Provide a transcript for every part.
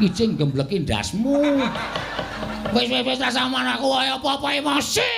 Ijing gembleki ndasmu. Wis wis wis sampean aku wae apa-apa emosi.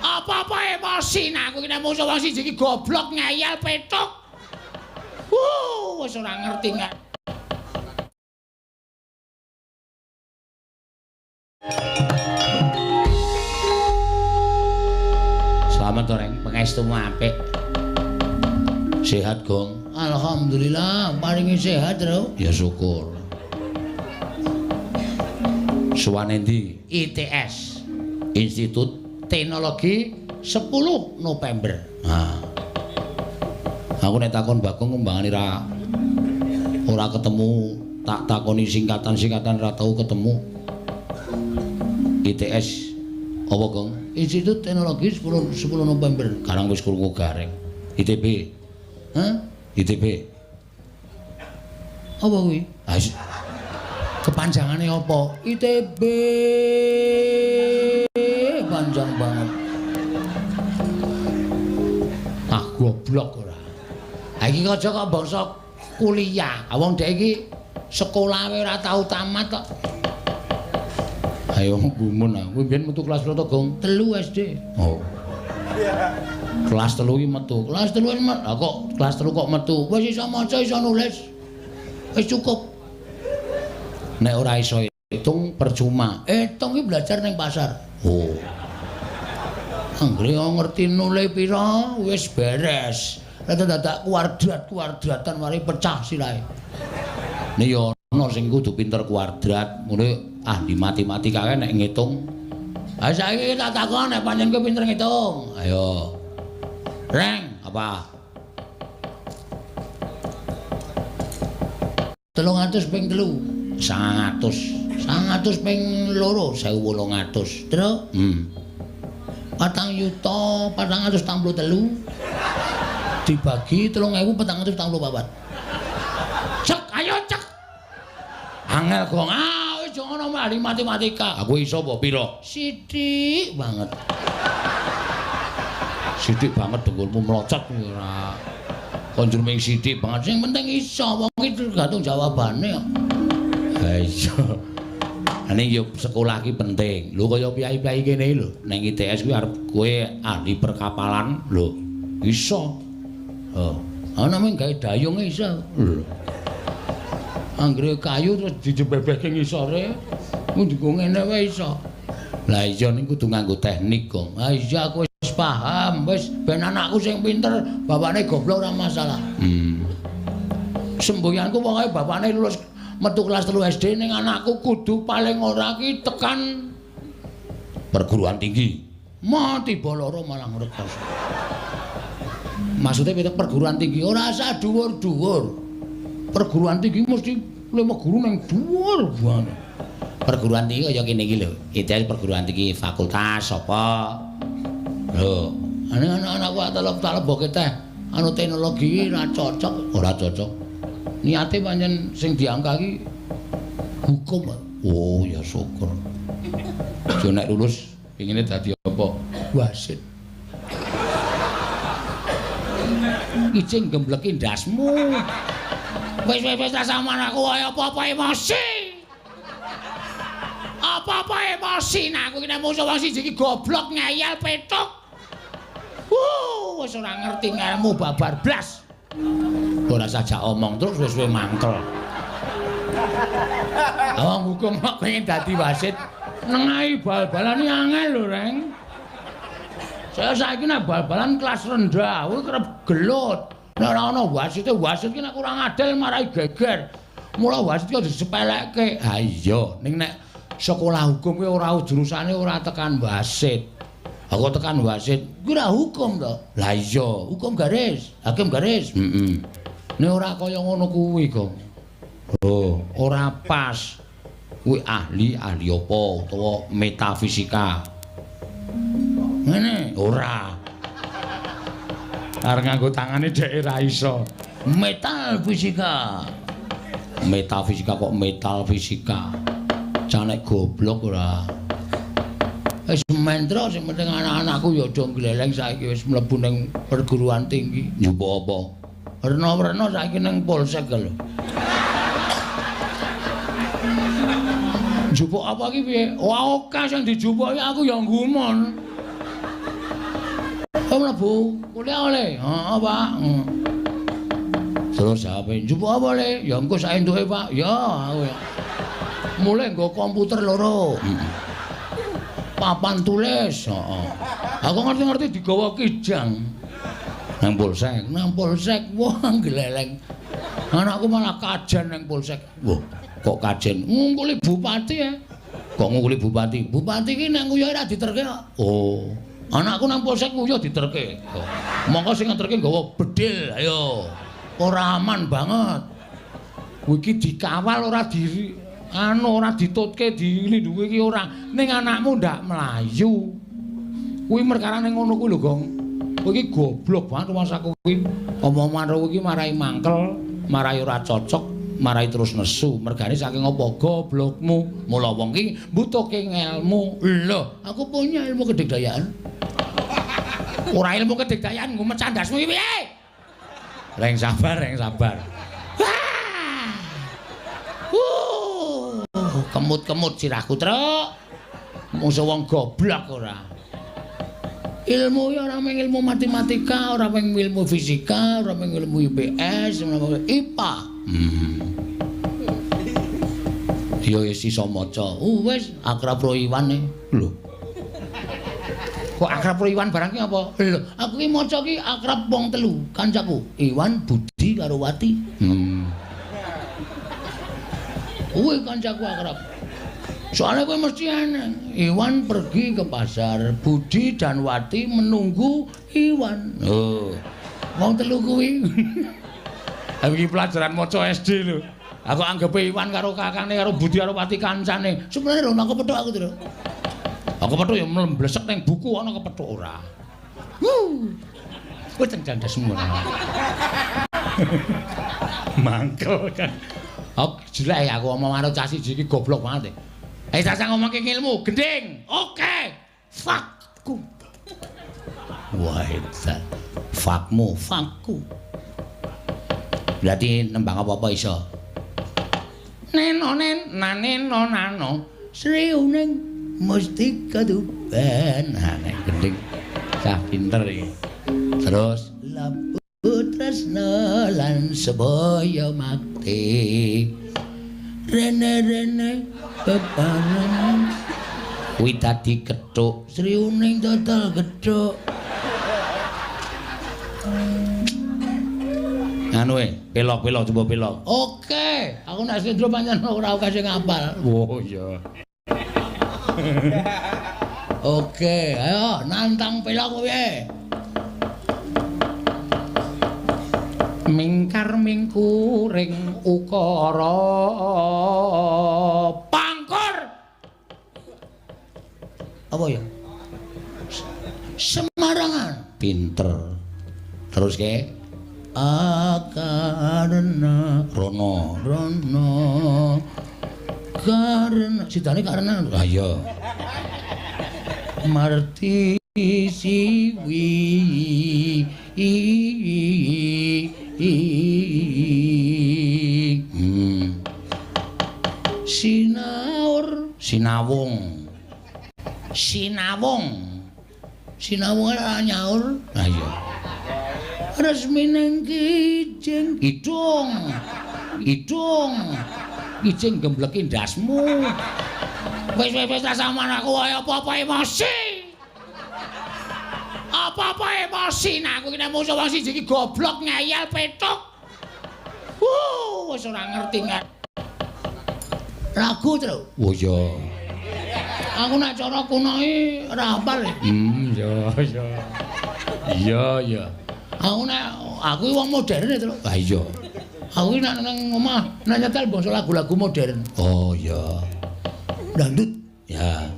Apa-apa emosi nah aku iki nek musuh wong siji iki goblok ngeyel petuk. Wis ora ngerti nek. Selamat Reng, pangestumu apik. Sehat, Gong. Alhamdulillah, paringi sehat, Bro. Ya syukur. Suwane ndi? ITS. Institut Teknologi 10 November. Nah. Aku nek takon Bagong kembangane ora ketemu, tak takoni singkatan-singkatan ora tau ketemu. ITS apa, Gong? Institut Teknologi 10 November. Karang wis krungu gareng. ITB. Hah? ITB. Apa kuwi? Kepanjangane apa? ITB. Panjang banget. Ah goblok ora. Ha iki aja kok bangsa kuliah. Ha wong dhek iki sekolah wae ora tau tamat kok. Ayo gumun aku mbiyen metu kelas piro to, Gong? 3 SD. Oh. Kelas 3 iki metu. Kelas 3 metu. Lah kok kelas 3 kok metu? Wis iso maca, iso nulis. Wis cukup. Nek ora iso hitung percuma. Hitung iki belajar ning pasar. Oh. Anggere ngerti nule pira wis beres. Nek dadak kuadrat-kuadratan mari pecah sirahe. Nek yo ana sing kudu pinter kuadrat, ngono ahli matematika kae nek ngitung. Ha saiki tak takon nek pancen kowe pinter ngitung. Ayo. Reng, apa? 300 ping 3, 900. 900 ping 2, 1800. Terus? 4.443 dibagi 3.444. Cek, ayo cek. Angel Gong. Ah, wis ngono ahli matematika. Aku iso apa pira? Sithik banget. Sithik banget dengkulmu mlocot ora. Konjur ming sithik banget. Sing penting iso, wong iki tergantung jawabane kok. Ha iya. Ane yo sekolah ki penting. Lho kaya piyai-piyai kene lho, ning ITS kuwi arep kowe ahli perkapalan lho. Iso. Oh, ana mung gawe dayung iso. Lho. Anggere kayu terus dijebebehke ngisore, nggo ngene wae iso. Lah iya ning kudu nganggo teknik, Gong. Ha iya aku wis paham, wis ben anakku sing pinter, bapakne goblok ora masalah. Semboyanku pokoke bapakne lulus metu kelas 3 SD ning anakku kudu paling ora ki tekan perguruan tinggi. Mati loro malah ngrekoso. Maksudnya piye perguruan tinggi? Ora usah dhuwur-dhuwur. Perguruan tinggi mesti lima guru nang dhuwur banget. Perguruan tinggi kaya kene iki lho. ITS perguruan tinggi fakultas apa? Lho, ane anak-anakku talep-talep teh anu teknologi ora cocok, ora cocok. Niate pancen sing diangka iki hukum. Oh, ya syukur. Jo nek lulus pengine dadi apa? Wasit. Ijing gembleki ndasmu. Wis wis wis sampean aku wae apa-apa emosi. Apa-apa emosi nah aku iki nek musuh wong siji iki goblok ngeyel petuk. Wis ora ngerti ngelmu babar blas. Ora saja omong terus wis suwe mangkel. Wong hukum kok pengen dadi wasit nengahi bal-balan iki angel lho, Reng. Saya saiki nek bal-balan kelas rendah kuwi kerep gelut. Nek ora ana wasite, wasit ki nek kurang adil marai geger. Mula wasit ki aja disepelekke. Ha iya, ning nek sekolah hukum kuwi ora jurusane ora tekan wasit. Aku tekan wasit, kuwi ora hukum to. Lah iya, hukum garis, hakim garis. Heeh. Nek ora kaya ngono kuwi, Gong. Oh, ora pas. Kuwi ahli apa utawa metafisika. Ngene, ora. Arep nganggo tangane dhek ora iso. Metal fisika. Metafisika kok metal fisika. Canek goblok ora. Wis mentro sing penting anak-anakku ya aja gleleng saiki wis mlebu ning perguruan tinggi. Njupuk apa? Werna-werna saiki ning polsek lho. Njupuk apa iki piye? Wah, oke sing dijupuki aku ya nggumun. Oh, mlebu kuliah oleh. Heeh, Pak. Terus jawabe, njupuk apa le? Ya engko sak entuke, Pak. Ya, aku ya. Mulai nggo komputer loro. Papan tulis, heeh. Aku ngerti-ngerti digawa kijang. Nang polsek, wah gleleng. Anakku malah kajen nang polsek. Wah, kok kajen? Ngungkuli bupati ya. Kok ngungkuli bupati? Bupati ki nang nguyuh ora diterke kok. Oh. Anakku nang polsek nguyuh diterke. Oh. Mongko sing ngeterke nggawa bedil, ayo. Ora aman banget. Kuwi iki dikawal ora di anu ora ditutke dilindungi iki ora. Ning anakmu ndak mlayu. Kuwi perkarane ngono kuwi lho, Gong. Kowe iki goblok banget masaku kuwi. Omongan karo iki marai mangkel, marai ora cocok, marai terus nesu. Mergane saking apa goblokmu. Mula wong iki mbutuhke ngelmu. Lho, aku punya ilmu kedigdayaan. Ora ilmu kedigdayaan nggo mecah ndasmu iki piye? Reng sabar, reng sabar. Kemut-kemut sirahku, Truk. Mungsu wong goblok ora. Ilmu ya ora mung ilmu matematika, ora mung ilmu fisika, ora mung ilmu IPS, ora mung IPA. Ya wis iso maca. Wis akrab ro Iwan e. Lho. Kok akrab ro Iwan barang ki apa? Lho, aku ki maca ki akrab wong telu, kancaku. Iwan, Budi karo Wati. Kuwi kancaku akrab. Soalnya kowe mesti aneh. Iwan pergi ke pasar, Budi dan Wati menunggu Iwan. Oh. Wong telu kuwi. Aku iki pelajaran maca SD lho. Aku anggepe Iwan karo kakane karo Budi karo Wati kancane. Sebenarnya lho aku kepethuk aku to. Aku kepethuk ya mlesek ning buku ana kepethuk ora. Kowe cendandasmu ora. Mangkel kan. Aku jelek aku omong karo cah siji iki goblok banget. Eh cah ngomongke ilmu, gending. Oke. Fakku. Wah, edan. Fakmu, fakku. Berarti nembang apa-apa iso. Neno nen naneno nano Sri Uning Mustika Tuban. Nah, nek gending cah pinter iki. Terus labu tresna lan sebaya makti. Rene-rene bebarengan kuwi dadi gethuk Sri Uning dodol gethuk. Anu pelok-pelok coba pelok. Oke, aku nek slendro pancen ora akeh sing ngapal. Oh iya. Oke, ayo nantang pelok piye? Mingkar mingkuring ukara pangkur. Apa ya? Semarangan. Pinter. Terus ke akarena rono rono karena sidane karena ayo marti siwi sinaur sinawung sinawung sinawung ora nyaur ayo resmi nang kijing kidung kidung kijing gembleki ndasmu wis wis wis sampean aku wae apa-apa emosi apa-apa emosi nah aku iki nek musuh wong siji iki goblok ngeyel petuk wis ora ngerti nggak lagu terus oh iya aku nek cara kuno iki ora hafal iya iya iya iya aku nek aku wong modern e terus. Ha iya. Aku nek nang omah nek nyetel bangsa lagu-lagu modern. Oh iya. Dangdut. Ya.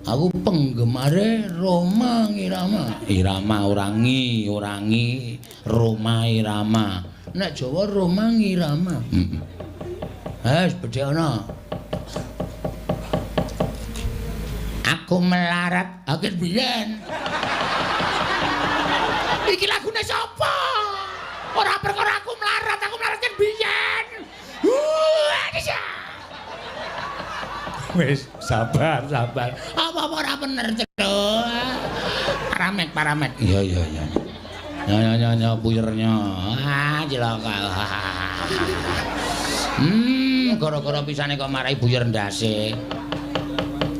Aku penggemare Rhoma Irama. Irama ora ngi, ora ngi, Rhoma Irama. Nek Jawa Rhoma Irama. Heeh. Wes bedhekana. Aku melarat akeh biyen. Iki lagune sapa? Ora perkara aku melarat kan biyen. Wis sabar, sabar. Apa-apa ora bener, Cuk. Paramek, paramek. Iya, iya, iya. Nyo nyo nyo puyernya. Ah, cilaka. Gara-gara pisane kok marai buyer ndase.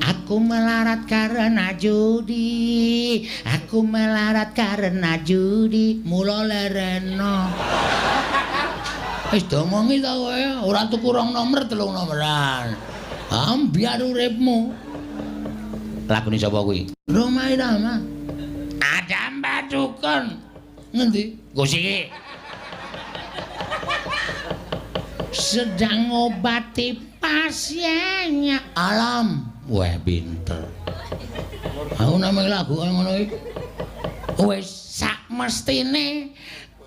Aku melarat karena judi. Aku melarat karena judi. Mula lereno. Wis diomongi ta kowe, ora tuku rong nomor, telung nomoran. Ambyar uripmu. Lagune sapa kuwi? Rhoma Irama. Ada Mbak Dukun. Ngendi? Gus iki. Sedang ngobati pasiennya. Alam. Wah, pinter. Aku namung lagu kaya ngono iki. Wis sak mestine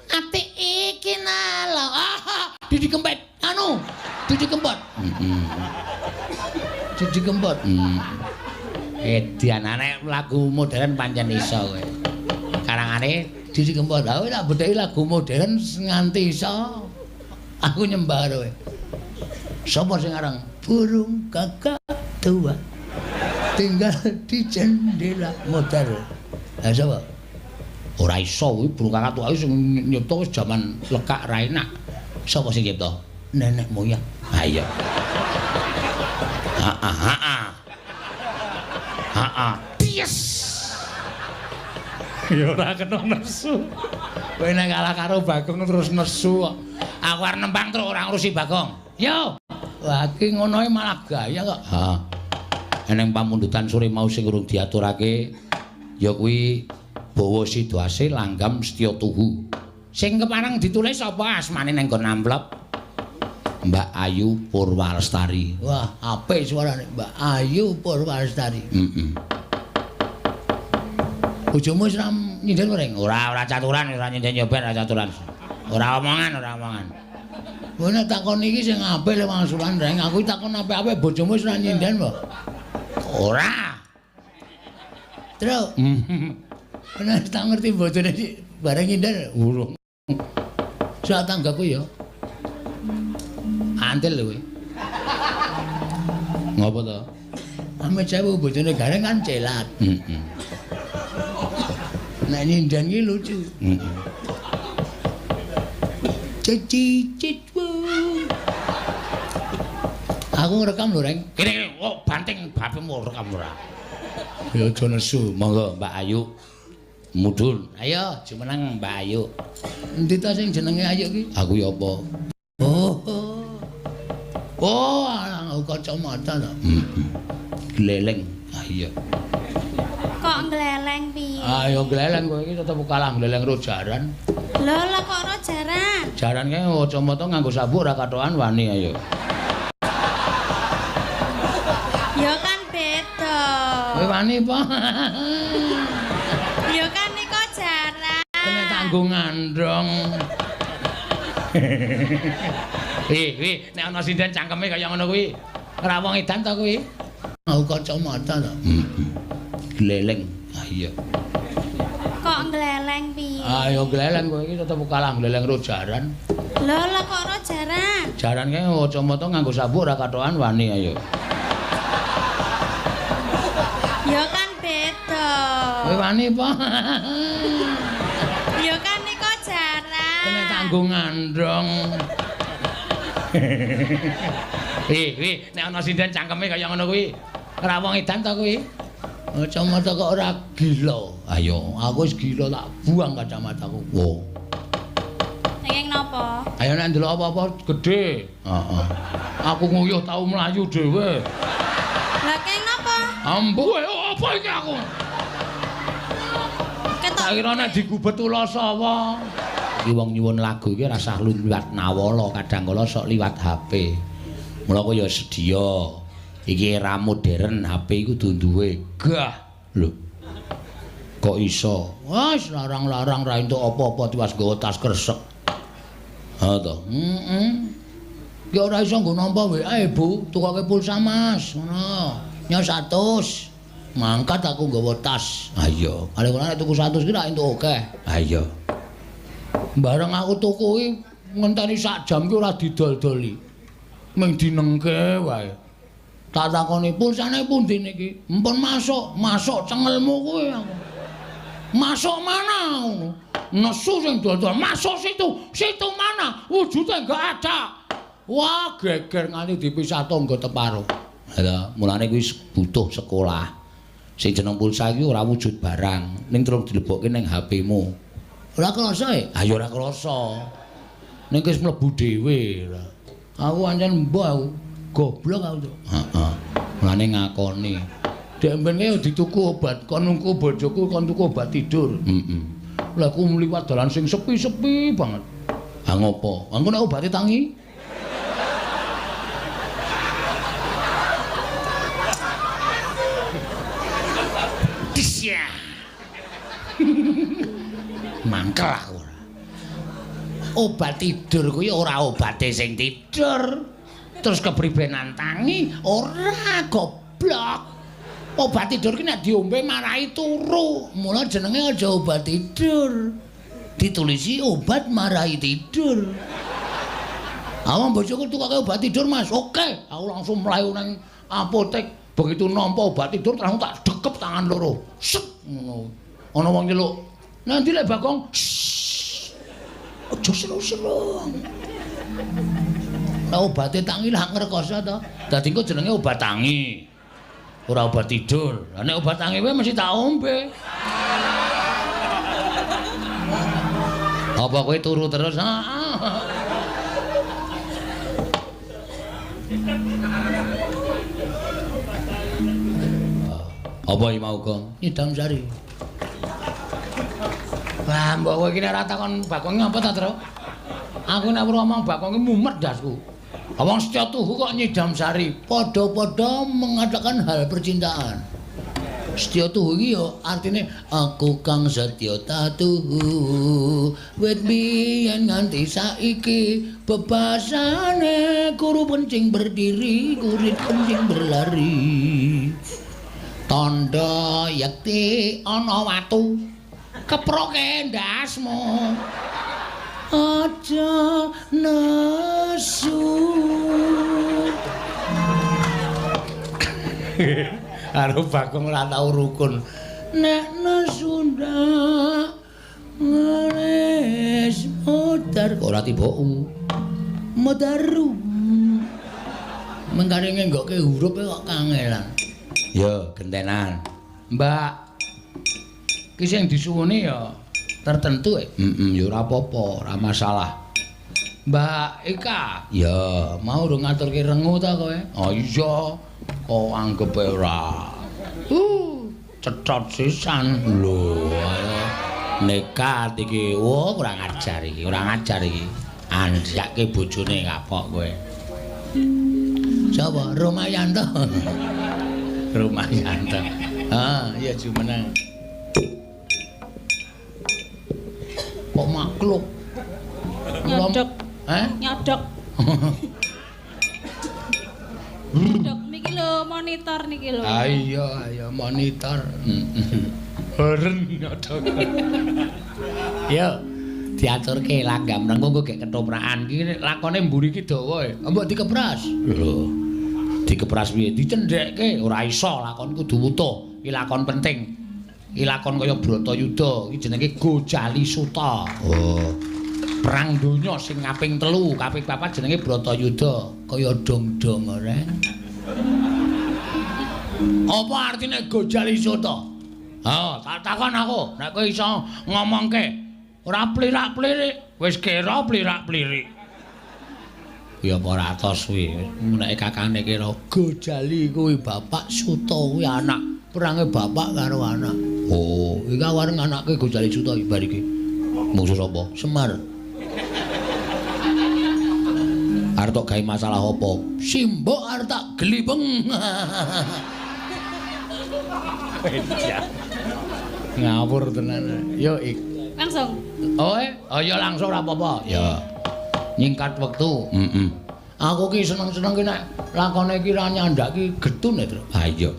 ati iki nalo. Ah, Didi Kempet. Anu, Didi Kempot. Heeh. Didi Kempot. Edian nek lagu modern pancen iso kowe. Karangane Didi Kempot. Lah kowe tak bedheki lagu modern nganti iso. Aku nyembah kowe. Sapa sing aran? Burung gagak tua tinggal di jendela modern. Lah sapa? Ora iso kuwi burung kakak tua sing nyipta wis jaman lekak ra enak. Sapa sing nyipta? Nenek moyang. Ha iya. Ha ha ha. Ha ha. Yes. Ya ora kena nesu. Kowe nek kalah karo Bagong terus nesu kok. Aku arep nembang terus ora ngurusi Bagong. Yo. Wah, iki ngono malah gaya kok. Ha. Eneng pamundutan sore mau sing urung diaturake ya kuwi Bawa Sidoase langgam setya tuhu. Sing kepareng ditulis apa asmane nang nggon amplop? Mbak Ayu Purwalestari. Wah, apik suarane Mbak Ayu Purwalestari. Heeh. Bojomu wis ora nyinden ora? Ora, ora caturan, ora nyinden yo ben ora caturan. Ora omongan, ora omongan. Kowe nek takon iki sing apik le wangsulan reng, aku takon apik-apik bojomu wis ora nyinden apa? Ora. Truk. Nek tak ngerti bojone bareng nyinden urung. Sak tanggaku ya. Antil lho kowe. Ngopo to? Ame cewu bojone Gareng kan celat. Heeh. Nek nyinden ki lucu. Heeh. Cicit. Aku ngrekam lho, Reng. Kene kok banting bapemu rekam ora. Ya aja nesu, monggo Mbak Ayu. Mudhun. Ayo jumeneng Mbak Ayu. Endi ta sing jenenge Ayu ki? Aku ya apa? Oh. Oh, aku kacamata ta. Heeh. Gleleng. Ah iya. Kok gleleng piye? Ayo gleleng kowe iki tetep kalah gleleng ro jaran. Lho, lha kok ro jaran? Jaran kae kacamata nganggo sabuk ora kathokan wani ayo. Ya kan beda. Kowe wani apa? Ya kan nika jaran. Kena tanggung ngandong. Wih, nek ana sinden cangkeme kaya ngono kuwi. Ora wong edan ta kuwi? Aku kacamata ta. Heeh. Gleleng. Ah iya. Kok gleleng piye? Ayo gleleng kowe iki tetep kalah gleleng ro jaran. Lho, lha kok ro jaran? Jaran kae kacamata nganggo sabuk ora kathokan wani ayo. Ya kan beda. Kowe wani apa? Ya kan nika jaran. Kena tanggung ngandong. Wih, nek ana sinden cangkeme kaya ngono kuwi. Ora wong edan ta kuwi? Kacamata kok ora gila. Ayo, aku wis gila tak buang kacamataku. Wo. Nanging napa? Ayo nek ndelok apa-apa gedhe. Heeh. Aku nguyuh tau mlayu dhewe. Lah keng napa? Ambu apa iki aku? Ketok. Tak kira nek digubet ula sawa. Iki wong nyuwun lagu iki rasah liwat nawala, kadang kala sok liwat HP. Mula kowe ya sedia. Iki era modern, HP iku kudu duwe. Gah. Lho. Kok iso? Wis larang-larang ra entuk apa-apa tiwas nggawa tas kresek. Ha to. Heeh. Ya ora iso nggo nampa WA, Bu. Tukoke pulsa, Mas. Ngono. Nyo 100. Mangkat aku nggawa tas. Ha iya. Kali ora nek tuku 100 ki ra entuk akeh. Ha iya. Bareng aku tuku ki ngenteni sak jam ki ora didol-doli. Mung dinengke wae. Tak takoni pulsane pundi niki? Mpun masuk, masuk cengelmu kuwi aku. Masuk mana ngono? Nesu sing dodol, masuk situ. Situ mana? Wujude enggak ada. Wah, geger nganti dipisah tangga teparo. Lha, mulane kuwi butuh sekolah. Sing jeneng pulsa iki ora wujud barang, ning terus dilebokke ning HP-mu. Ora krasa e? Ha ya ora krasa. Ning wis mlebu dhewe. Aku ancen mbah aku. Goblok aku. Heeh. Mulane ngakoni. Dek mben yo dituku obat, kon nunggu bojoku kon tuku obat tidur. Heeh. Lah aku mliwat dalan sing sepi-sepi banget. Ha ngopo? Engko nek obate tangi. Disya. Mangkel aku ora. Obat tidur kuwi ora obate sing tidur. Terus kepribenan tangi ora goblok. Obat tidur ki nek diombe marai turu. Mula jenenge aja obat tidur. Ditulisi obat marai tidur. Awak bojoku tukoke obat tidur, Mas. Oke, aku langsung mlayu nang apotek. Begitu nampa obat tidur langsung tak dekep tangan loro. Set ngono. Ana wong nyeluk. Nanti lek Bagong. Aja seru-seru. Lah obate tangi lak ngrekoso to. Dadi engko jenenge obat tangi. Ora obat tidur. Lah nek obat tangi wae mesti tak ombe. Apa kowe turu terus? Apa iki mau, Gong? Nyidam sari. Wah, mbok kowe iki nek ora takon Bagong ngapa ta, Tru? Aku nek weruh omong Bagong iki mumet ndasku. Wong setya tuhu kok nyidam sari, padha-padha mengatakan hal percintaan. Setya tuhu iki ya artine aku kang setya tatuhu, wit biyen nganti saiki bebasane kuru kencing berdiri, kurit kencing berlari. Tandha yekti ana watu, keproke ndasmu. Aja nesu. Karo Bagong ora tau rukun. Nek nesu ndak ngeres modar ora tiba u. Modaru. Mengkare ngenggokke hurup kok kangelan. Ya, gentenan. Mbak. Ki sing disuwuni ya tertentu e. Heeh, ya ora apa-apa, ora masalah. Mbak Eka, ya mau urung ngaturke rengu ta kowe? Oh iya, kok anggep ora. Cecot sisan. Lho, nekat iki. Wah, kurang ajar iki, kurang ajar iki. Andhake bojone kapok kowe. Sapa? Romayanto. Romayanto. Ah, iya jumeneng. Kok makluk? Nyodok. Eh? Nyodok. Nyodok niki lho monitor niki lho. Ah iya, iya monitor. Beren nyodok. Yo, diaturke langgam nang engko gek ketoprakan iki lakone mburi iki dawa e. Mbok dikepras. Lho. Dikepras piye? Dicendhekke ora iso, lakon kudu wutuh. Iki lakon penting. Iki lakon kaya Bratayuda, iki jenenge Gojali Suta. Oh. Perang donya sing kaping 3, kaping 4 jenenge Bratayuda, kaya dong-dong ora. Apa artine Gojali Suta? Ha, tak takon aku, nek kowe iso ngomongke. Ora plirak-plirik, wis kira plirak-plirik. Ya apa ora atos kuwi, nek kakane kira Gojali kuwi bapak, Suta kuwi anak. Perange bapak karo anak. Oh, iki arep nganake Gojali Suta iki bar iki. Mungsu sapa? Semar. Arep tok gawe masalah apa? Simbok arep tak glipeng. Ngawur tenan. Yo ik. Langsung. Oh, oh ya langsung ora apa-apa. Ya. Nyingkat wektu. Heeh. Aku ki seneng-seneng ki nek lakone iki ra nyandak ki getun e, Tru. Ha iya.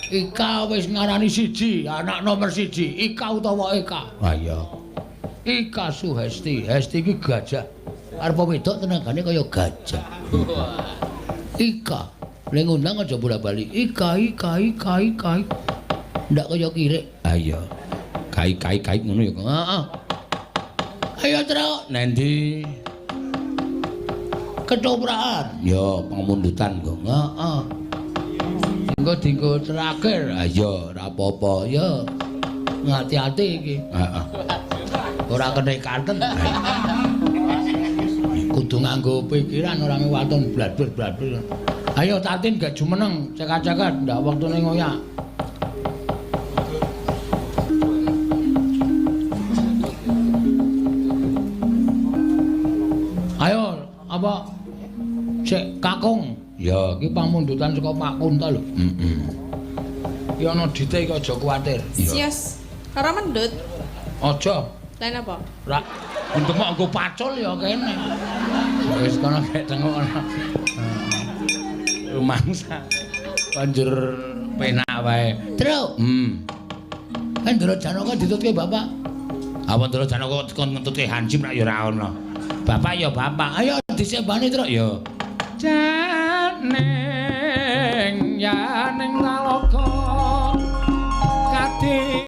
Ika wis ngarani siji, anak nomor siji, Ika utawa Eka. Ha iya. Ika Suhesti. Hesti iki gajah. Arep wedok tenagane kaya gajah. Ika. Ning ngundang aja bola-bali. Ika Ika Ika Ika. Ndak kaya kirik. Ha iya. Kai kai kai ngono ya. Heeh. Ayo Truk, nendi? Ketoprakan. Ya, pamundutan kok. Heeh. Engko dienggo terakhir. Ha iya, ora apa-apa. Ya. Ngati-ati iki. Heeh. Ora kenekaten. Kudu nganggo pikiran ora waton bladur-bladur. Ayo Tatin gak jumeneng, cekat-cekat ndak wektune ngoyak. Ayo apa sik kakung. Ya iki pamundutan saka Pak Kunto lho. Heeh. Iki ana dite iki aja kuwatir. Sios. Karo mendut. Aja. Lain apa? Ra mendemok nggo pacul ya kene. Wis kono gek tengok ana. Rumangsa. Banjur penak wae. Truk. Ndara Janaka ditutke bapak. Apa Ndara Janaka kon ngentutke Hansip nek ya ora ana. Bapak ya bapak. Ayo disembani Truk ya. Janing yaning talaga kadi